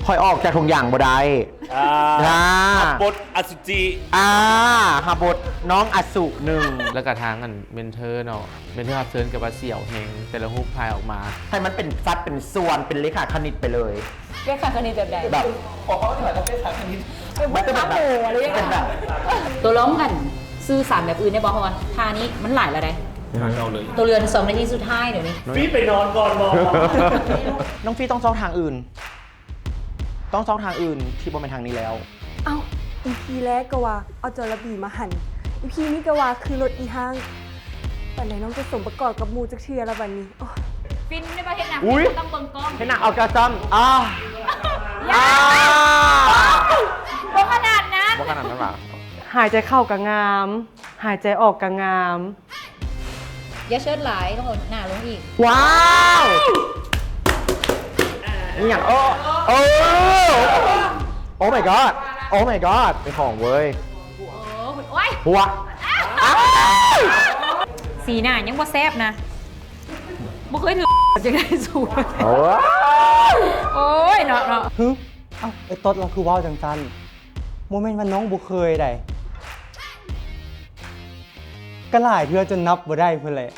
ຂ້ອຍອອກຈາກທຸງຢາງບໍ່ໄດ້ ອ່າ ອ່າ ຮັບບົດອະສຸຈິ ອ່າ ຮັບບົດນ້ອງອະສຸໜຶ່ງ ແລ້ວກະທາງອັນເມັນເທີເນາະ ເມັນເທີຮັບເຊີນກະວ່າສຽວແຮງ ແຕ່ລະຮູບຖ່າຍອອກມາ ໃຫ້ມັນເປັນສັດເປັນສ່ວນ ເປັນເລຂາຄະນິດໄປເລີຍ ເລຂາຄະນິດແບບໃດ? ແບບ ເປັນເປັນພາບໝູ່ ອະໄລຢ່າງ ເປັນແບບ ຕົກລົງກັນ ຊື້ສາມແບບອື່ນໄດ້ບໍ່? ເພາະວ່າທ່ານີ້ມັນຫຼາຍແລ້ວໃດ ເອົາເລີຍ ຕົວເຫຼືອສອງນາທີສຸດທ້າຍດຽວນີ້ ຟີໄປນອນກ່ອນບໍ່? ນ້ອງຟີຕ້ອງຊອກທາງອື່ນ ຕ້ອງຊອກທາງອື່ນທີ່ບໍ່ແມ່ນທາງນີ້ແລ້ວ. ເອົ້າ ອີພີແລກກໍວ່າເອົາຈໍລະບີມາຫັ້ນ ອີພີນີ້ກໍວ່າຄືລົດອີຮ່າງ ປານໃດນ້ອງຈະສົມປະກອບກັບໝູ່ຈັກເທື່ອລະບາດນີ້ ໂອ້ຍ ຟິນໄດ້ບໍ່? ເຮັດໜັງ ອຸ້ຍ ຕ້ອງເບິ່ງກ້ອງ ເຮັດໜັງອອກກາຊອມ ອ່າ ຢ່າ ອ່າ ບໍ່ຂະໜາດນັ້ນ ບໍ່ຂະໜາດນັ້ນຫວາ? ຫາຍໃຈເຂົ້າກະງາມ ຫາຍໃຈອອກກະງາມ ຢ່າເຊີດຫຼາຍ ຕ້ອງເອົາໜ້າລົງອີກ ວ້າວ ອີ່ຫຍັງ? ໂອ້ ໂອ້ Oh my god Oh my god ເປັນຂອງເວີຍ ໂອ້ຍ ຫົວ ອ້າຍ ສີໜ້າຍັງບໍ່ແຊບນະ ບໍ່ເຄີຍຖືກ ຈັ່ງໄດ້ສູ ໂອ້ຍ ໂອ້ຍ ເນາະ ເນາະ ຫຶ ເອົ້າ ໄອ້ຕົດລາວຄືເວົ້າຈັ່ງຊັ້ນ? ບໍ່ແມ່ນວ່ານ້ອງບໍ່ເຄີຍໃດ ກະຫຼາຍເທື່ອຈົນນັບບໍ່ໄດ້ພຸ້ນແຫຼະ.